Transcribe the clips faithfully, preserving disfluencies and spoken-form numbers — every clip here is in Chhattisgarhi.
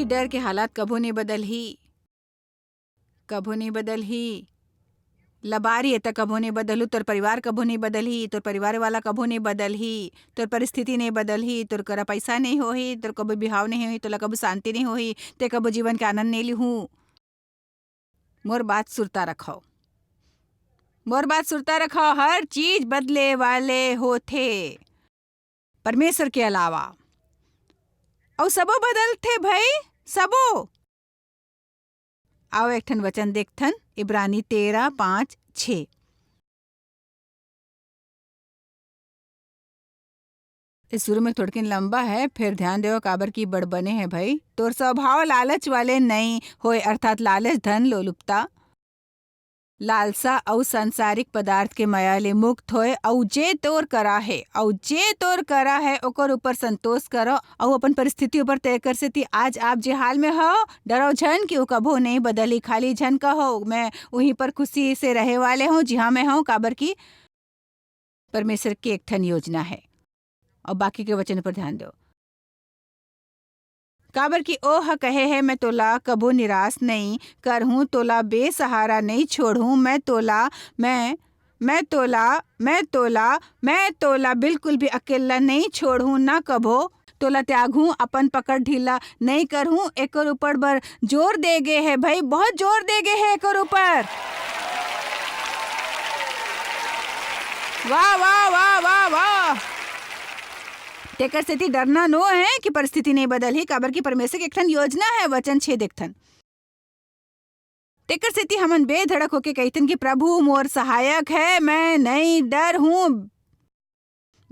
डर के हालात कभू नइ बदलही, कभू नइ बदलही। लबारी ए त कभू नइ बदलहू, तोर परिवार कभू नइ बदलही, तोर परिवार वाला कभू नइ बदलही, तोर परिस्थिति नइ बदलही, तोर करा पइसा नइ होही, तोर कभू बिहाव नइ होही, तोला कभू शांति नइ होही, ते कभू जीवन के आनंद नइ लिहू। मोर बात सुरता रखव, मोर बात सुरता रखव, हर चीज बदले वाले होथे परमेश्वर के अलावा। अउ सबो बदलथे भई, सबो। आओ एक ठन वचन देखथन, इब्रानी तेरह पाँच छः। ए शुरू में थोड़किन लंबा है, फेर ध्यान देव, काबर कि बड़ बने है भई। तोर स्वभाव लालच वाले नई होय, अर्थात लालच, धन, लोलुपता, लालसा अउ सांसारिक पदार्थ के मया ले मुक्त होय, अउ जे तोर करा है, अउ जे तोर करा है, ओकर ऊपर संतोष करो, अउ अपन परिस्थिति ऊपर। तेकर सेती आज आप जे हाल में हो, डरो झन, कि वो कभू नहीं बदली। खाली झन कहो, "मैं वहीं पर खुशी से रहे वाले हूँ, जिहाँ मैं हूँ," काबर कि परमेश्वर के एक ठन योजना है। अउ बाकी के वचन पर ध्यान दो। काबर कि ओह कहे है, "मैं तोला कभू निराश नई करहूँ, तोला बेसहारा नई छोड़हूँ, मैं तोला, मैं, मैं तोला, मैं तोला, मैं तोला बिल्कुल भी अकेला नई छोड़हूँ, ना कभो तोला त्यागहूँ, अपन पकड़ ढीला नई करहूँ।" एकर ऊपर बर जोर दे गे है भई, बहुत जोर दे गे है एकर ऊपर। वाह, वाह, वाह, वाह, वाह। तेकर सेती डरना नो है कि परिस्थिति नहीं बदलही, काबर कि परमेश्वर के एक ठन योजना है, वचन छः देखथन। तेकर सेती हमन बेधड़क होके कहिथन कि "प्रभु मोर सहायक है, मैं नई डरहूँ,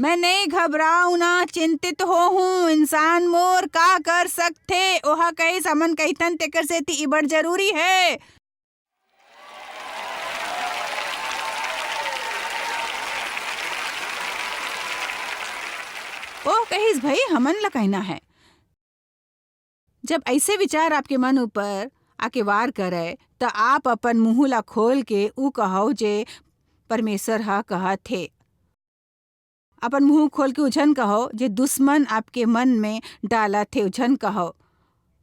मैं नई घबराहूँ, ना चिंतित होहूँ, इंसान मोर का कर सकथे?" ओहा कहिस, हमन कहिथन, तेकर सेती ई बड़ जरूरी है। ओह कहिस, "भई, हमन ला कहना है।" जब अइसे विचार आपके मन ऊपर आके वार करय, त आप अपन मुंह ला खोल के ऊ कहव जे परमेश्वर ह कहत हे। अपन मुंह खोल के ऊ झन कहव जे दुश्मन आपके मन में डालत हे, ऊ झन कहव।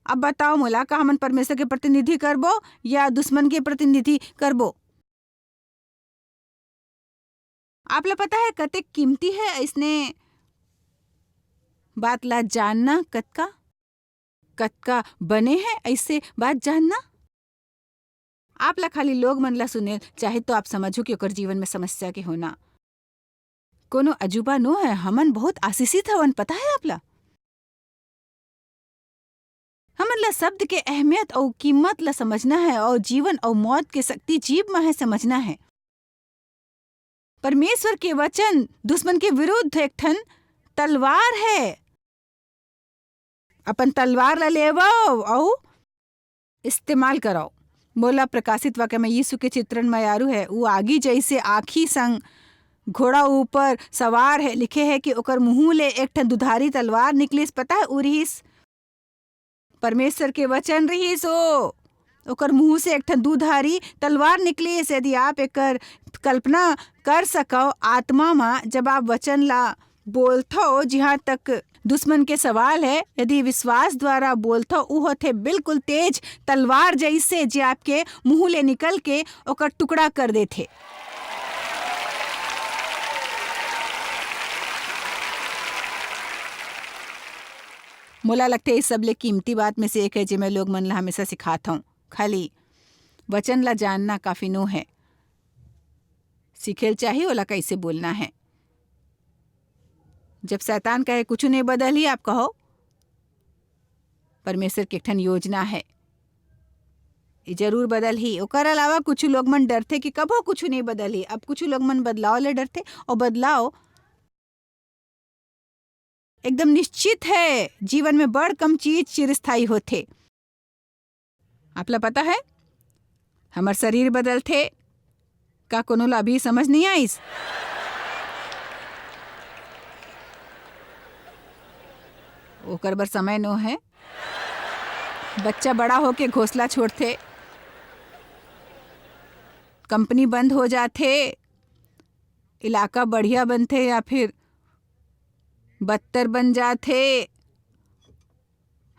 अब बताओ मोला, का हमन परमेश्वर के प्रतिनिधि करबो या दुश्मन के प्रतिनिधि करबो? आप ला पता है कतेक कीमती है अइसने बात ला जानना? कतका, कतका बने है अइसे बात जानना? आप ला खाली लोग मन ला सुने, चाहे तो आप समझो कि ओकर जीवन में समस्या के होना कोनो अजूबा नो है। हमन बहुत आशीषित हवन, पता है आप ला? हमन ला शब्द के अहमियत अउ कीमत ला समझना है, अउ जीवन अउ मौत के शक्ति जीभ म है, समझना है। परमेश्वर के वचन दुश्मन के विरुद्ध एक ठन तलवार है। अपन तलवार ला लेवव अउ इस्तेमाल करव। मोला प्रकाशित वाक्य में यीशु के चित्रण मयारू है। ऊ आगी जइसे आँखी संग घोड़ा ऊपर सवार है। लिखे है कि ओकर मुंह ले एक ठन दुधारी तलवार निकलिस। पता है, ऊ रिहिस परमेश्वर के वचन रिहिस ओ। ओकर मुंह से एक ठन दुधारी तलवार निकलिस। यदि आप एकर कल्पना कर सकव, आत्मा म जब आप वचन ला बोलथव, जिहां तक दुश्मन के सवाल है, यदि विश्वास द्वारा बोलथव, ऊ होथे बिल्कुल तेज तलवार जइसे, जे आपके मुंह ले निकल के ओकर टुकड़ा कर देथे। मोला लगथे, ये सबले कीमती बात में से एक है, जे मैं लोग मन ला हमेशा सिखात हूँ। खाली वचन ला जानना काफी नो है। सीखे ल चाही, ओला कैसे बोलना है। जब शैतान कहे, "कुछ नहीं बदलही," आप कहो, "परमेश्वर के एक ठन योजना है, ये जरूर बदलही।" ओकर अलावा कुछ लोग मन डरथे कि कभो कुछ नहीं बदलही। अब कुछ लोग मन बदलाव ले डरथे, और बदलाव एकदम निश्चित है, जीवन में बड़ कम चीज चिरस्थायी होथे। आप ला पता है, हमर शरीर बदलथे। का कोनो ला अभी समझ नहीं आइस? ओकर बर समय नो है। बच्चा बड़ा होके घोंसला छोड़थे, कंपनी बंद हो जाथे, इलाका बढ़िया बनथे या फिर बदतर बन जाथे।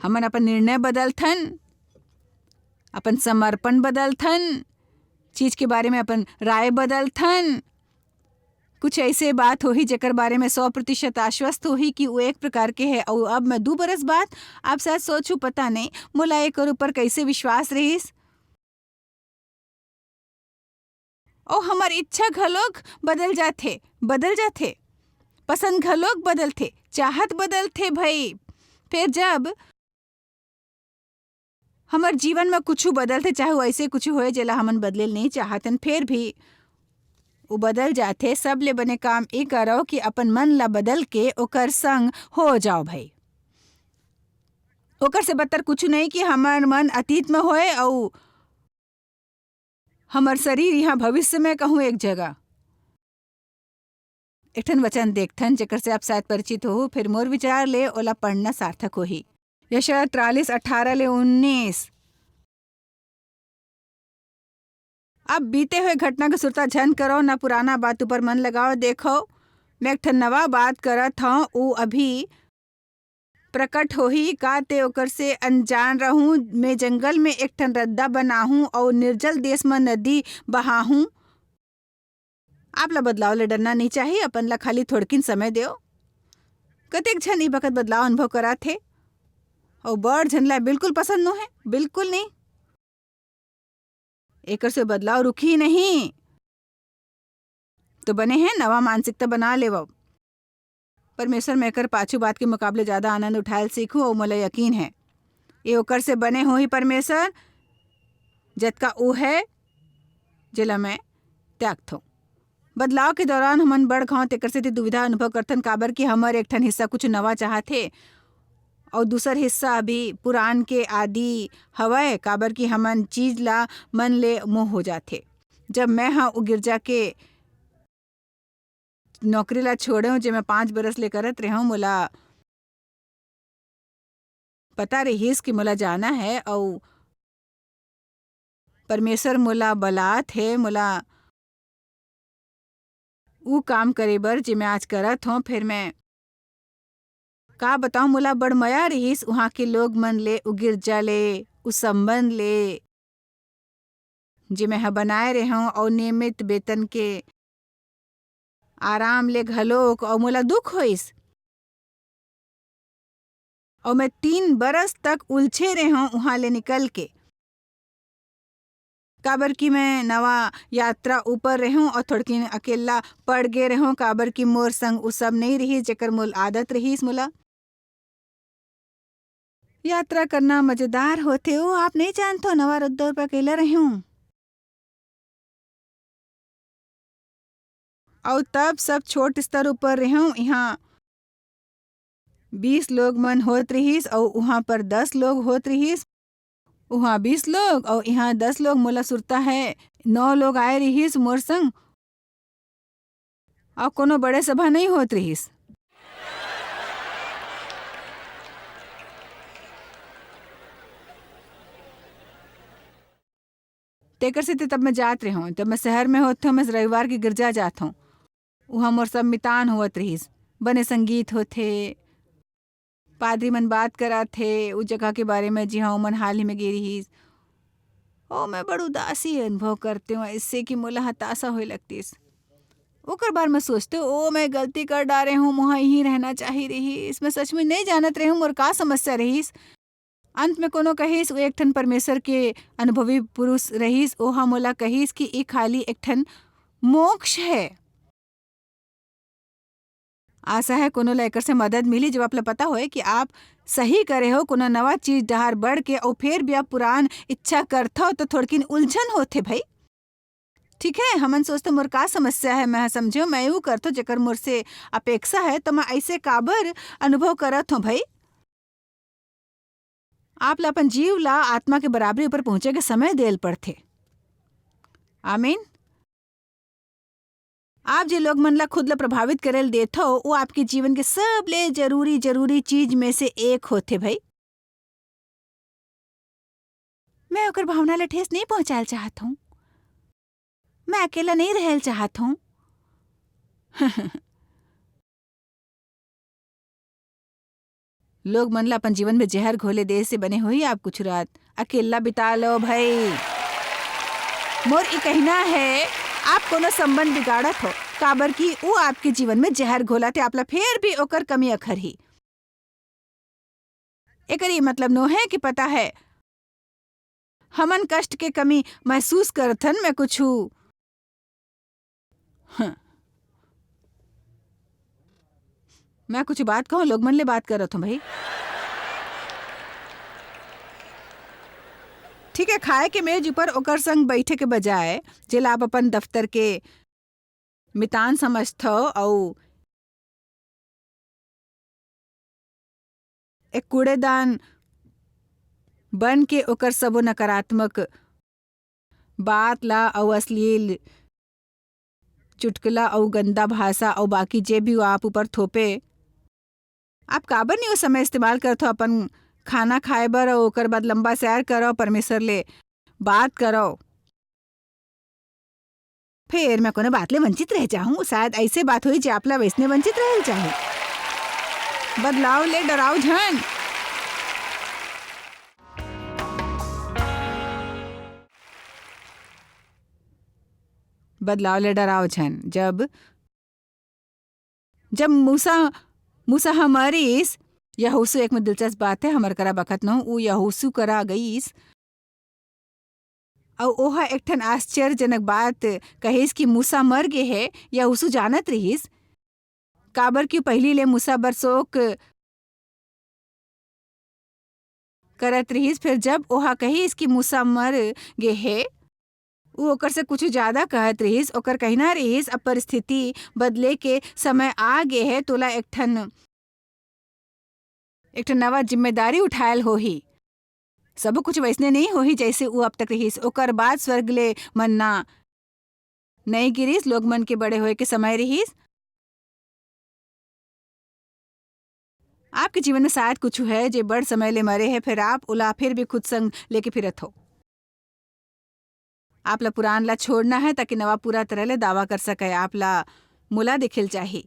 हमन अपन निर्णय बदलथन, अपन समर्पण बदलथन, चीज के बारे में अपन राय बदलथन। कुछ ऐसे बात होही जेकर बारे में सौ प्रतिशत आश्वस्त होही कि वो एक प्रकार के है, अउ अब मैं दू बरस बाद आप शायद सोचू, "पता नहीं, मोला एकर ऊपर कैसे विश्वास रहिस।" अउ हमर इच्छा घलोक बदल जाथे, बदल जाथे, पसंद घलोक बदलथे, चाहत बदलथे भई। फिर जब हमर जीवन म कुछु बदलथे, चाहे वो ऐसे कुछु होए जेला हमन बदले ल नहीं चाहतन, फिर भी वो बदल जाथे। सबले बने काम ये करो कि अपन मन ला बदल के ओकर संग हो जाओ भई। ओकर से बदतर कुछु नहीं कि हमर मन अतीत म होए अउ हमर शरीर यहाँ भविष्य में कहूँ एक जगह। एक ठन वचन देखथन, जेकर से आप शायद परिचित होहू, फिर मोर विचार ले ओला पढ़ना सार्थक होही। यशायाह तिरालीस, अठारह ले उन्नीस। अब बीते हुए घटना के सुरता झन करो, न पुराना बात ऊपर मन लगाओ। देखो, मैं एक ठन नवा बात करत हौं, ऊ अभी प्रकट होही। का ते ओकर से अनजान रहूं? मैं जंगल में एक ठन रद्दा बनाहूं अऊ निर्जल देश म नदी बहाहूं। आप ला बदलाव ले डरना नहीं चाही, अपन ला खाली थोड़किन समय देव। कतेक झन ई बखत बदलाव अनुभव करत हे, अऊ बड़ झन ला बिल्कुल पसंद नो हे, बिल्कुल नहीं। एकर से बदलाव रुकही नहीं। तो बने हे, नवा मानसिकता बना लेवव। परमेसर, मैं एकर पाछू बात के मुकाबले जादा आनंद उठाए ल सीखूं, अऊ मोला यकीन हे, ए ओकर से बने होही। परमेसर, जतका ऊ हे, जेला मैं त्यागथों। बदलाव के दौरान हमन बड़ घांव तेकर सेती दुविधा अनुभव करथन, काबर कि हमर एक ठन हिस्सा कुछ नवा चाहत हे, अऊ दूसर हिस्सा अभी पुरान के आदी हवय, काबर कि हमन चीज ला मन ले मोह हो जाथे। जब मैं ह ओ गिरजा के नौकरी ला छोड़ेंव, जे मैं पाँच बरस ले करत रेहेंव, मोला पता रहिस कि मोला जाना हे, अऊ परमेसर मोला बलात हे, मोला ऊ काम करे बर, जे मैं आज करत हौं। फेर मैं का बताऊं, मोला बड़ मया रिहिस उहाँ के लोग मन ले, ऊ गिरजा ले, ऊ संबंध ले, जे मैं ह बनाए रेहेंव, अऊ नियमित वेतन के आराम ले घलोक, अऊ मोला दुख होइस। अऊ मैं तीन बरस तक उलझे रेहेंव उहाँ ले निकल के, काबर कि मैं नवा यात्रा ऊपर रेहेंव अऊ थोड़किन अकेल्ला पड़ गे रेहेंव, काबर कि मोर संग ऊ सब नइं रिहिस, जेकर मोला आदत रिहिस मोला। यात्रा करना मजेदार होथे, ओ आप नइं जानथव, नवा रद्दा ऊपर अकेल्ला रेहेंव। अऊ तब सब छोट स्तर ऊपर रेहेंव। इहाँ बीस लोग मन होत रिहिस अऊ उहाँ पर दस लोग होत रिहिस। उहाँ बीस लोग अऊ इहाँ दस लोग। मोला सुरता हे, नौ लोग आए रिहिस मोर संग, अऊ कोनो बड़े सभा नइं होत रिहिस। तेकर सेती तब मैं जात रेहेंव, जब मैं सहर में होत हौं, मैं रविवार के गिरजा जात हौं। उहाँ मोर सब मितान होवत रिहिस, बने संगीत होथे, पादरी मन बात करत हे, ऊ जगह के बारे में, जिहाँ ओमन हाल ही में गे रिहिस। ओ, मैं बड़ उदासी अनुभव करतेंव, अइसे कि मोला हताशा होए लगतिस। ओकर बार मैं सोचतेंव, ओ, मैं गलती कर डारेंव, मोहा इहीं रहना चाही रिहिस। मैं सच में नइं जानत रेहेंव, मोर का समस्या रिहिस। अंत में कोनो कहिस, वो एक ठन परमेसर के अनुभवी पुरुष रहिस, ओहा मोला कहिस कि ए खाली एक ठन मोक्ष हे। आशा हे कोनो ला एकर से मदद मिली। जब आप ला पता होए कि आप सही करे हव, कोनो नवा चीज डहार बढ़ के, अऊ फेर भी आप पुरान इच्छा करथव, तो थोड़किन उलझन होथे भई। ठीक हे, हमन सोचथन, "मोर का समस्या हे?" मैं ह समझेंव, मैं ऊ करथों, जेकर मोर से अपेक्षा हे, तो मैं अइसे काबर अनुभव करत हौं भई? आप ला अपन जीव ला आत्मा के बराबरी ऊपर पहुंचे के समय देल पड़थे। आमीन। आप जे लोग मन ला खुद ला प्रभावित करे ल देथव, वो आपके जीवन के सबले जरूरी, जरूरी चीज में से एक होथे भई। मैं ओकर भावना ला ठेस नइं पहुंचाए ल चाहत हौं। मैं अकेला नइं रहे ल चाहत हौं। लोग मन ला अपन जीवन में जहर घोले दे से बने होही आप कुछ रात अकेला बिता लो भाई। मोर ई कहना है, आप कोनो संबंध बिगाड़त हो, काबर कि ऊ आपके जीवन में जहर घोलत हे, आप ला फेर भी ओकर कमी अखरही। एकर ई मतलब नो है कि पता है, हमन कष्ट के कमी महसूस करथन, मैं कुछु, हाँ। मैं कुछ बात कहूँ, लोग मन ले बात करत हूँ भाई। ठीक है, खाए के मेज ऊपर ओकर संग बैठे के बजाय, जेला आप अपन दफ्तर के मितान समझथव अउ एक कूड़ेदान बन के ओकर सबो नकारात्मक बात ला अउ अश्लील चुटकुला अउ गंदा भाषा अउ बाकी जे भी आप ऊपर थोपे, आप काबर नहीं वो समय इस्तेमाल करथो अपन खाना खाए बर अउ ओकर बाद लंबा सैर करो, परमेश्वर ले बात करो? फेर मैं कोनो बात ले वंचित रह जाहूं। शायद ऐसे बात होई जे आपला वैसने वंचित रहल चाही। बदलाव ले डराव झन। बदलाव ले डराव झन। जब, जब मूसा, मूसा ह मरिस, यहोशू, एक में दिलचस्प बात है, हमर करा बखत नहूं, ऊ यहोशू करा गईस, अउ ओह एक ठन आश्चर्यजनक बात कहिस कि मूसा मर गे हे, यहोशू जानत रिहिस, काबर कि पहिली ले मूसा बर शोक करत रिहिस। फेर जब ओह कहिस कि मूसा मर गे हे, ऊ ओकर से कुछ ज्यादा कहत रिहिस। ओकर कहना रिहिस, "अब परिस्थिति बदले के समय आ गे हे, तोला एक ठन, एक ठन नवा जिम्मेदारी उठायल होही।" सबो कुछ वैसने नहीं होही, जैसे ऊ अब तक रिहिस। ओकर बाद स्वर्ग ले मन्ना नहीं गिरिस, लोग मन के बड़े होए के समय रिहिस। आपके जीवन में शायद कुछ है जे बड़ समय ले मरे है, फिर आप उला फिर भी खुद संग लेके फिरत हो। आप ला पुरान ला छोड़ना है ताकि नवा पूरा तरह ले दावा कर सके। आप ला मोला देखेल चाही।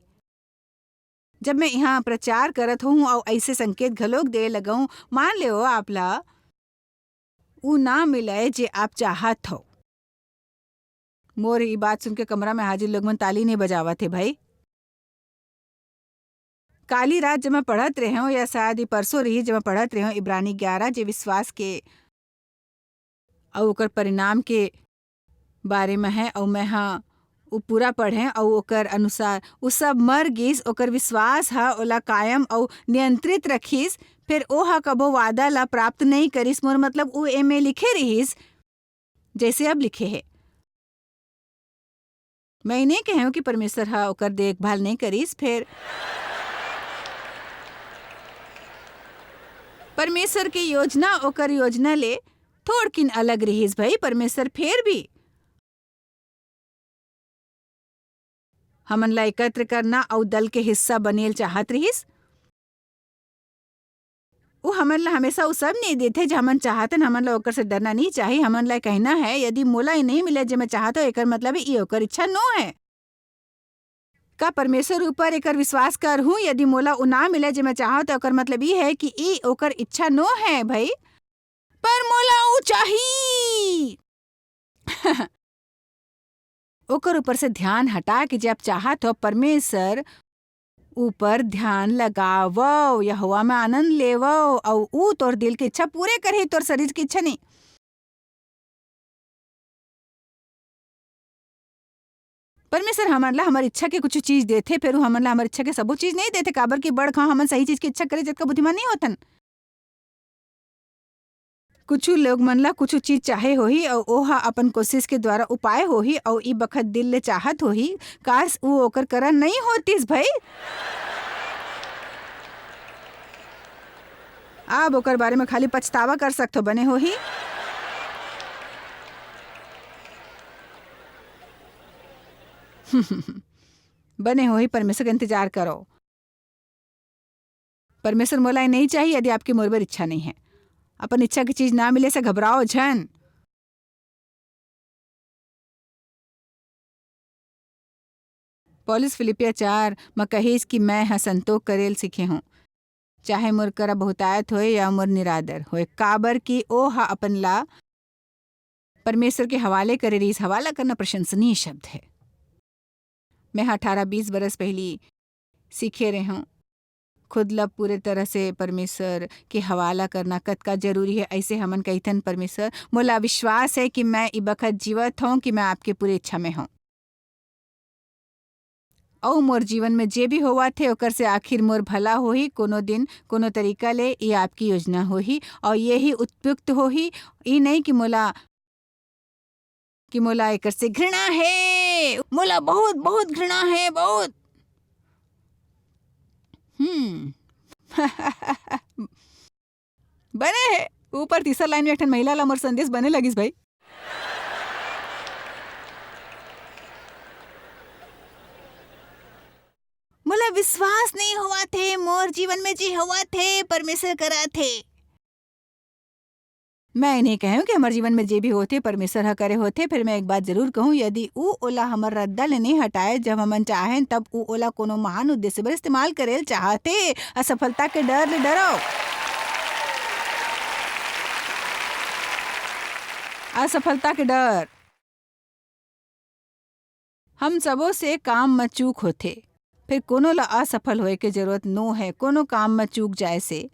जब मैं यहाँ प्रचार करत होहूँ अउ ऐसे संकेत घलोक दे लगऊँ, मान लेओ आप ला ऊ ना मिले जे आप चाहत हो। मोर ई बात सुन के कमरा में हाजिर लोग मन ताली नहीं बजावत हे भाई। काली रात जब मैं पढ़त रहेंव, या शायद ई परसों रही, जब मैं पढ़त रहेंव इब्रानी ग्यारह, जे विश्वास के अउ ओकर परिणाम के बारे में है, अउ मैं ह उ पूरा पढ़ें अउ ओकर अनुसार उ सब मर गिस। ओकर विश्वास ह ओला कायम अउ नियंत्रित रखिस। फिर ओ ह कभो वादा ला प्राप्त नहीं करिस। मोर मतलब, उ एमे लिखे रिहिस, जैसे अब लिखे हे। मैं ये नहीं कहेंव कि परमेश्वर ह ओकर देखभाल नहीं करिस, फेर परमेश्वर के योजना ओकर योजना ले थोड़किन अलग रिहिस भई। परमेश्वर फेर भी हमन ला एकत्र करना अउ दल के हिस्सा बनेल चाहत रिहिस। वो हमन ला हमेशा वो सब नहीं देथे जो हमन चाहतन। हमन ला ओकर से डरना नहीं चाही। हमन ला कहना है, "यदि मोला ये नहीं मिले जे मैं चाहत हूँ, एकर मतलब ई ओकर इच्छा नो है।" का परमेश्वर ऊपर एकर विश्वास करहूँ? यदि मोला वो ना मिले जे मैं चाहत हूँ, तो ओकर मतलब ई है कि ई ओकर इच्छा नो है भई, पर मोला वो चाही। ओकर ऊपर से ध्यान हटा के जे आप चाहत हो, परमेश्वर ऊपर ध्यान लगावव, यहोवा में आनंद लेवव, अउ ऊ तोर दिल के इच्छा पूरे करही, तोर शरीर के इच्छा नहीं। परमेश्वर हमन ला हमर इच्छा के कुछ चीज देथे, फेर हमन ला हमर इच्छा के सबो चीज नहीं देथे, काबर कि बड़ घाव हमन सही चीज के इच्छा करे जतका बुद्धिमान नहीं होथन। कुछु लोग मन ला कुछु चीज चाहे होही अउ ओहा अपन कोशिश के द्वारा उपाय होही अउ ई बखत दिल ले चाहत होही, काश ऊ ओकर करा नई होतिस भई। अब ओकर बारे में खाली पछतावा कर सकथो, बने होही। बने होही, परमेश्वर के इंतजार करो। परमेश्वर मोला ये नहीं चाहिए यदि आपकी मोर बर इच्छा नहीं है। अपन इच्छा की चीज ना मिले से घबराओ झन। पौलुस फिलिपिया चार म कहिस कि मैं ह संतोख करेल सीखे हूँ। चाहे मोर करा बहुतायत होए या मोर निरादर होए, काबर कि ओ ह अपन ला परमेश्वर के हवाले करे रिहिस। हवाला करना प्रशंसनीय शब्द है। मैं ह अठारह बीस बरस पहिली सीखे रेहेंव, खुद ला पूरे तरह से परमेश्वर के हवाला करना कतका जरूरी है। ऐसे हमन कहिथन, "परमेश्वर, मोला विश्वास है कि मैं ई बखत जीवत हूँ, कि मैं आपके पूरे इच्छा में हूँ। अऊ मोर जीवन में जे भी होवत हे, ओकर से आखिर मोर भला होही, कोनो दिन, कोनो तरीका ले, ये आपकी योजना होही, अऊ यही उपयुक्त होही। ये नहीं कि मोला, कि मोला एकर से घृणा हे, मोला बहुत, बहुत घृणा हे, बहुत।" हम्म। बने हे, ऊपर तीसर लाइन में एक ठन महिला ला मोर संदेश बने लगिस भाई। मोला विश्वास नहीं होवत हे, मोर जीवन में जे होवत हे, परमेश्वर करत हे। मैं नहीं कहूँ कि हमर जीवन में जे भी होथे, परमेश्वर ह करे होथे। फिर मैं एक बात जरूर कहूँ, यदि ऊ ओला हमर रद्दा ले नहीं हटाए, जब हमन चाहें, तब ऊ ओला कोनो महान उद्देश्य बर इस्तेमाल करे ल चाहथे। असफलता के डर ले डरो। असफलता के डर। हम सबो से काम म चूक होथे, फिर कोनो ला असफल होए के जरूरत नो है। कोनो काम म चूक जाए से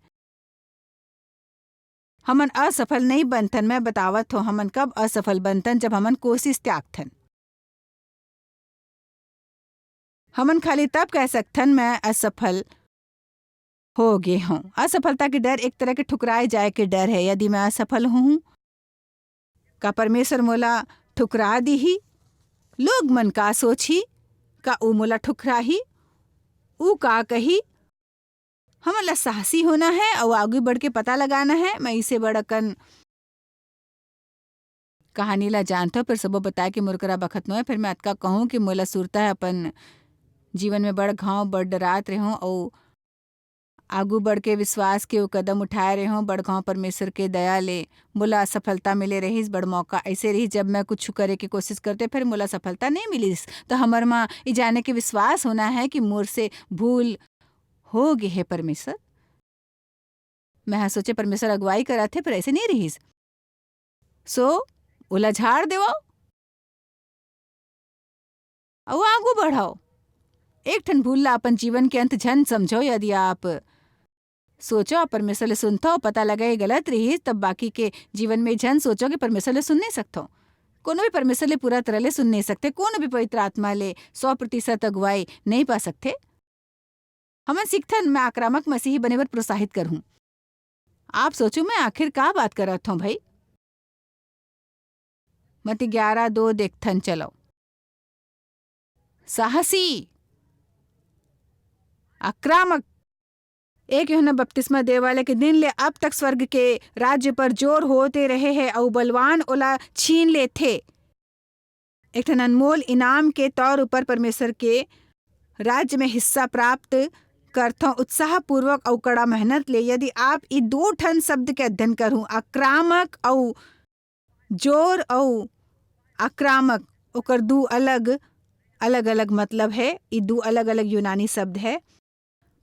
हमन असफल नहीं बनथन। मैं बतावत हो, हमन कब असफल बनथन, जब हमन कोशिश त्यागथन। हमन खाली तब कह सकथन, "मैं असफल हो गे हूँ।" असफलता के डर एक तरह के ठुकराए जाए के डर है। यदि मैं असफल हूँ, का परमेश्वर मोला ठुकरा दीही? लोग मन का सोचही? का ऊ मोला ठुकराही? ऊ का कही? हमन ला साहसी होना है अउ आगू बढ़ के पता लगाना है। मैं इसे बड़ अकन कहानी ला जानथव, फिर सबो बताए के मोर करा बखत नोहे। फिर मैं अतका कहूँ कि मोला सुरता है अपन जीवन में बड़ घाव, बड़ डरात रेहों अउ आगू बढ़ के विश्वास के वो कदम उठाए रेहों। बड़ घाव परमेश्वर के दया ले मोला सफलता मिले रहिस, बड़ मौका ऐसे रहिस, जब मैं कुछ करे के कोशिश करते, फिर मोला सफलता नहीं मिलिस। तो हमर मा ई जाने के विश्वास होना है कि मोर से भूल हो गे हे परमेश्वर। मैं हा सोचे परमेश्वर अगुवाई करत हे, पर ऐसे नहीं रहिस। So, ओला झाड़ देवव अउ आगू बढ़व। एक ठन भूल ला अपन जीवन के अंत झन समझव। यदि आप सोचो, आप परमेश्वर ले सुनथो, पता लगे ये गलत रहिस, तब बाकी के जीवन में झन सोचो कि परमेश्वर ले सुन नहीं सकथो। कोनो भी परमेश्वर ले पूरा तरह ले सुन नहीं सकते, कोनो भी पवित्र आत्मा ले सौ प्रतिशत अगुवाई नहीं पा सकते। हमन सीखथन, मैं आक्रामक मसीही बने बर प्रोत्साहित करहूं। आप सोचो, मैं आखिर का बात करत हूं भाई? मत्ती ग्यारह दो देखथन, चलो। साहसी, आक्रामक। एक यूहन्ना बपतिस्मा देवाले के दिन ले अब तक स्वर्ग के राज्य पर जोर होते रहे है, अउ बलवान ओला छीन लेथे। एक ठन अनमोल इनाम के तौर ऊपर परमेश्वर के राज्य में हिस्सा प्राप्त करथों, उत्साहपूर्वक अउ कड़ा मेहनत ले। यदि आप ई दो ठन शब्द के अध्ययन करहूं, आक्रामक अउ जोर अउ आक्रामक, ओकर दू अलग, अलग-अलग मतलब है। ई दू अलग-अलग यूनानी शब्द है।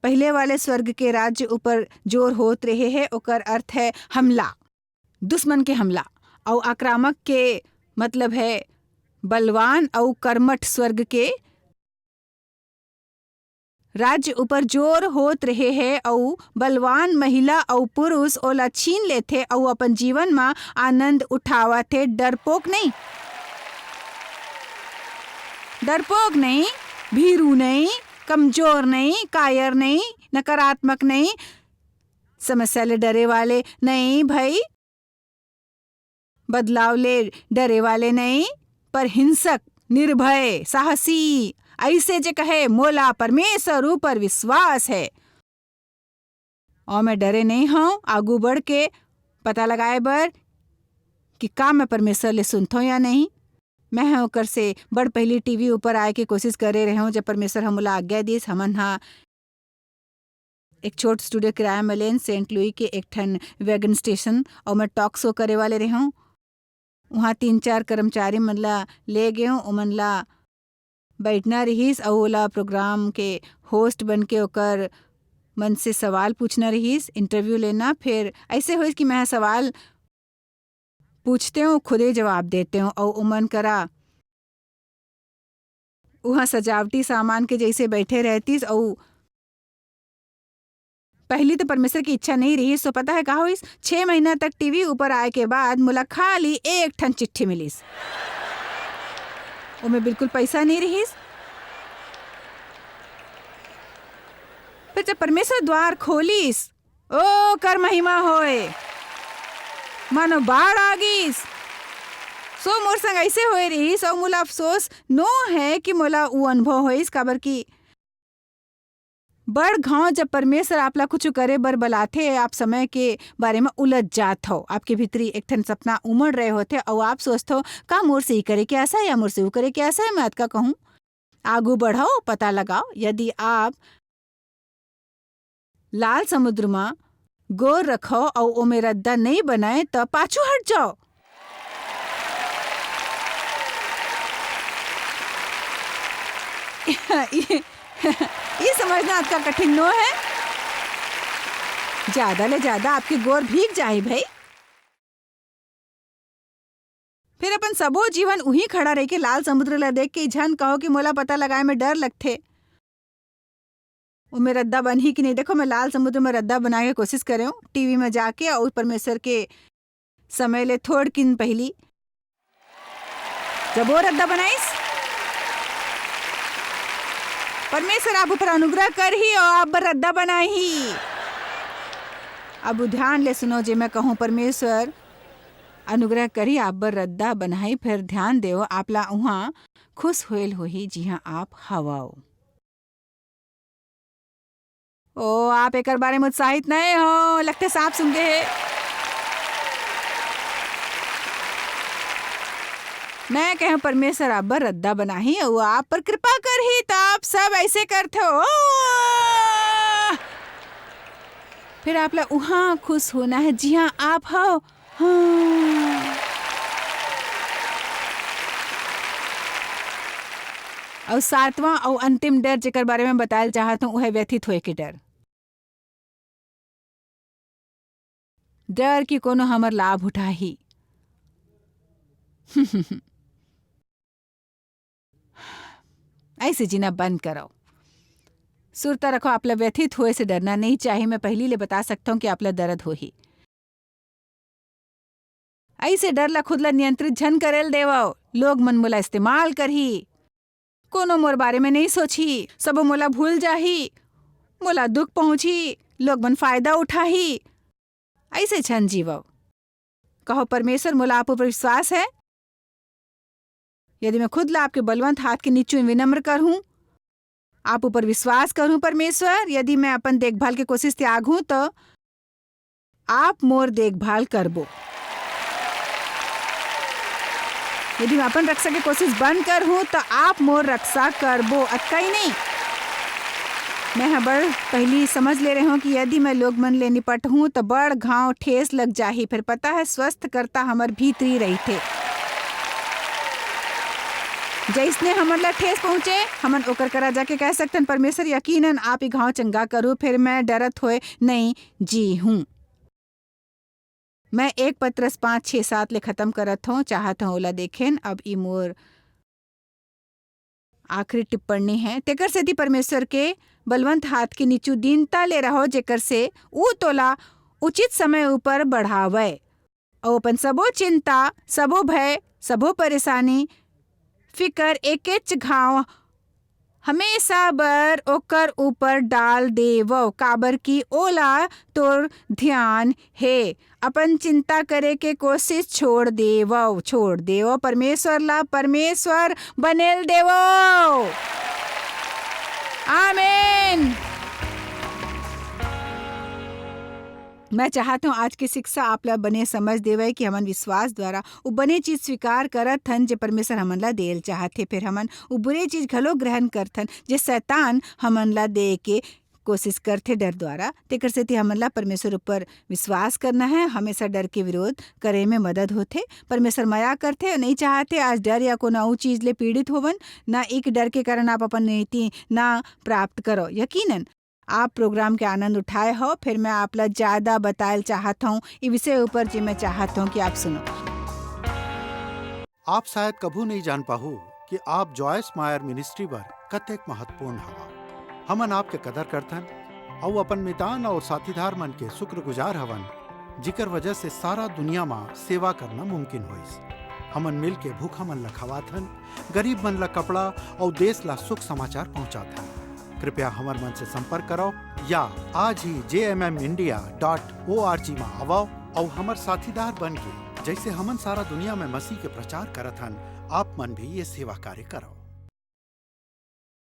पहिले वाले स्वर्ग के राज्य ऊपर जोर होत रहे है, ओकर अर्थ है हमला, दुश्मन के हमला। अउ आक्रामक के मतलब है बलवान अउ कर्मठ स्वर्ग के राज्य ऊपर जोर होत रहे है अउ बलवान महिला अउ पुरुष ओला छीन लेथे अउ अपन जीवन म आनंद उठावत हे। डरपोक नहीं, डरपोक नहीं, भीरू नहीं, कमजोर नहीं, कायर नहीं, नकारात्मक नहीं, समस्या ले डरे वाले नहीं भाई। बदलाव ले डरे वाले नहीं, पर हिंसक, निर्भय, साहसी, ऐसे जे कहे, "मोला परमेश्वर ऊपर विश्वास है।" और मैं डरे नहीं हूँ आगू बढ़ के पता लगाए बर कि का मैं परमेश्वर ले सुनथों या नहीं। मैं ह ओकर से बड़ पहली टीवी ऊपर आए के कोशिश करे रहे हूँ, जब परमेश्वर ह मोला आज्ञा दिस। हमन ह एक छोट स्टूडियो किराया में लेन, सेंट लुई के एक ठन वेगन स्टेशन, और मैं टॉक शो करे वाले रहे हूँ। वहाँ तीन चार कर्मचारी मन ला ले गए हूँ, ओमन ला बैठना रहिस, अउ ओला प्रोग्राम के होस्ट बन के ओकर मन से सवाल पूछना रहिस, interview लेना। फिर ऐसे होइस कि मैं सवाल पूछते हूँ, खुदे जवाब देते हूँ, अउ उमन करा उहाँ सजावटी सामान के जैसे बैठे रहतीस। अउ पहली तो परमेश्वर की इच्छा नहीं रही, सो पता है का होइस? छह महीना तक टीवी ऊपर आए के बाद मोला खाली एक ठन चिट्ठी मिलिस। ओमे बिल्कुल पैसा नहीं रहिस। फिर जब परमेश्वर द्वार खोलिस, ओकर महिमा होए, मानो बाढ़ आ गिस। सो मोर संग ऐसे होए रहिस, अउ मोला अफसोस नो है कि मोला उ अनुभव होइस, काबर कि बड़ घाव जब परमेश्वर आप ला कुछु करे बर बलाथे, आप समय के बारे म उलझ जात हव। आपके भीतरी एक ठन सपना उमड़ रहे होथे, अउ आप सोचथव, "का मोर से ई करे के आशा है या मोर से ऊ करे के आशा है?" मैं अतका कहूँ, आगू बढ़व, पता लगाव। यदि आप लाल समुद्र म गोर रखव अउ ओमे रद्दा नइ बनय, त पाछू हट जाव। ये, ये समझना अतका कठिन नो है। ज्यादा ले ज्यादा आपके गोर भीग जाही भई। फिर अपन सबो जीवन उही खड़ा रहिके लाल समुद्र ला देख के झन कहो कि मोला पता लगाए में डर लगथे। ओमे रद्दा बनही कि नहीं। देखो, मैं लाल समुद्र में रद्दा बनाए के कोशिश करे हूँ, टीवी में जाके, और परमेश्वर के समय ले थोड़किन पहली, जब वो रद्दा बनाइस, परमेश्वर आप ऊपर अनुग्रह करही और आप बर रद्दा बनाही। अब ध्यान ले सुनो, जे मैं कहूँ, परमेश्वर अनुग्रह करही, आप बर रद्दा बनाही। फिर ध्यान देव, आप ला उहाँ खुश होएल होही, जिहाँ आप हवव। ओ, आप एकर बारे में उत्साहित नए हो, लगथे साफ सुन गे हे। मैं कहूँ, परमेश्वर आप बर रद्दा बनाही, अउ आप पर कृपा करही, त आप सब ऐसे करथे हो। फिर आप ला उहाँ खुश होना है, जिहाँ आप हव। हाँ। अउ सातवां अउ अंतिम डर, जेकर बारे में बतायल चाहत हूँ, वो है व्यथित होए के डर। डर कि कोनो हमर लाभ उठाही। ऐसे जीना बंद करो। सुरता रखो, आप ला व्यथित होए से डरना नहीं चाहिए। मैं पहली ले बता सकता हूँ कि आप ला दर्द होही। ऐसे डर ला खुद ला नियंत्रित झन करेल देवव। लोग मन मोला इस्तेमाल करही, कोनो मोर बारे में नहीं सोचही, सबो मोला भूल जाही, मोला दुख पहुंचही, लोग मन फायदा उठाही। ऐसे झन जीवव। कहो, "परमेश्वर, मोला आप ऊपर विश्वास है।" यदि मैं खुद ला आपके बलवंत हाथ के नीचू विनम्र करहूं, आप ऊपर विश्वास करहूं, परमेश्वर, यदि मैं अपन देखभाल के कोशिश त्यागहूं, तो आप मोर देखभाल करबो। यदि मैं अपन रक्षा के कोशिश बंद करहूं, तो आप मोर रक्षा करबो। अतका ही नहीं, मैं ह बड़ पहली समझ ले रहे हूं कि यदि मैं लोग मन ले निपटहूं, तो बड़ घाव ठेस लग जाही। फिर पता है, स्वस्थ करता हमर भीतरी रहिथे। जैसने हमन ला ठेस पहुंचे, हमन ओकर करा जाके कह सकथन, "परमेश्वर, यकीनन आप ई घाव चंगा करू, फिर मैं डरत होए नहीं जी हूं।" मैं एक पत्रस पाँच, छः, सात ले खत्म करत हूं, चाहत हूं ओला देखेन। अब ई मोर आखिरी टिप्पणी है। तेकर सेती परमेश्वर के बलवंत हाथ के नीचू दीनता ले रहो, जेकर से ऊ तोला उचित समय ऊपर बढ़ावय। अउ अपन सबो चिंता, सबो भय, सबो परेशानी, फिकर एकेच घांव हमेशा बर ओकर ऊपर डाल देवव, काबर कि ओला तोर ध्यान हे। अपन चिंता करे के कोशिश छोड़ देवव, छोड़ देवव परमेश्वर ला, परमेश्वर बनेल देवव। आमीन। मैं चाहत हूँ, आज के शिक्षा आप ला बने समझ देवय कि हमन विश्वास द्वारा वो बने चीज स्वीकार करत हन, जे परमेश्वर हमन ला देल चाहत हे। फिर हमन वो बुरे चीज घलो ग्रहण करथन, जे शैतान हमन ला दे के कोशिश करथे डर द्वारा। तेकर सेती हमन ला परमेश्वर ऊपर विश्वास करना है, हमेशा डर के विरोध करे में मदद होथे। परमेश्वर मया करथे, नहीं चाहथे आज डर या कोनो अउ चीज ले पीड़ित होवन। ना एक डर के कारण आप अपन नीति ना प्राप्त करो। यकीनन आप प्रोग्राम के आनंद उठाए हो, फिर मैं आप ला ज्यादा बतायल चाहत हूँ ये विषय ऊपर, जे मैं चाहत हूँ कि आप सुनो। आप शायद कभू नहीं जान पाहू कि आप जॉयस मायर मिनिस्ट्री बर कतेक महत्वपूर्ण हवा। हमन आपके कदर करथन अउ अपन मितान और साथीदार मन के शुक्रगुजार हवन, जिकर वजह से सारा दुनिया मा सेवा करना मुमकिन होइस। हमन मिल के भूखा मन ला खवाथन, गरीब मन ला कपड़ा और देश ला सुख समाचार पहुंचाथन। कृपया हमर मन से संपर्क करो या आज ही जे M M India dot O R G मा आवो और हमर साथीदार बन के, जैसे हमन सारा दुनिया में मसीह के प्रचार करत हन, आप मन भी ये सेवा कार्य करो।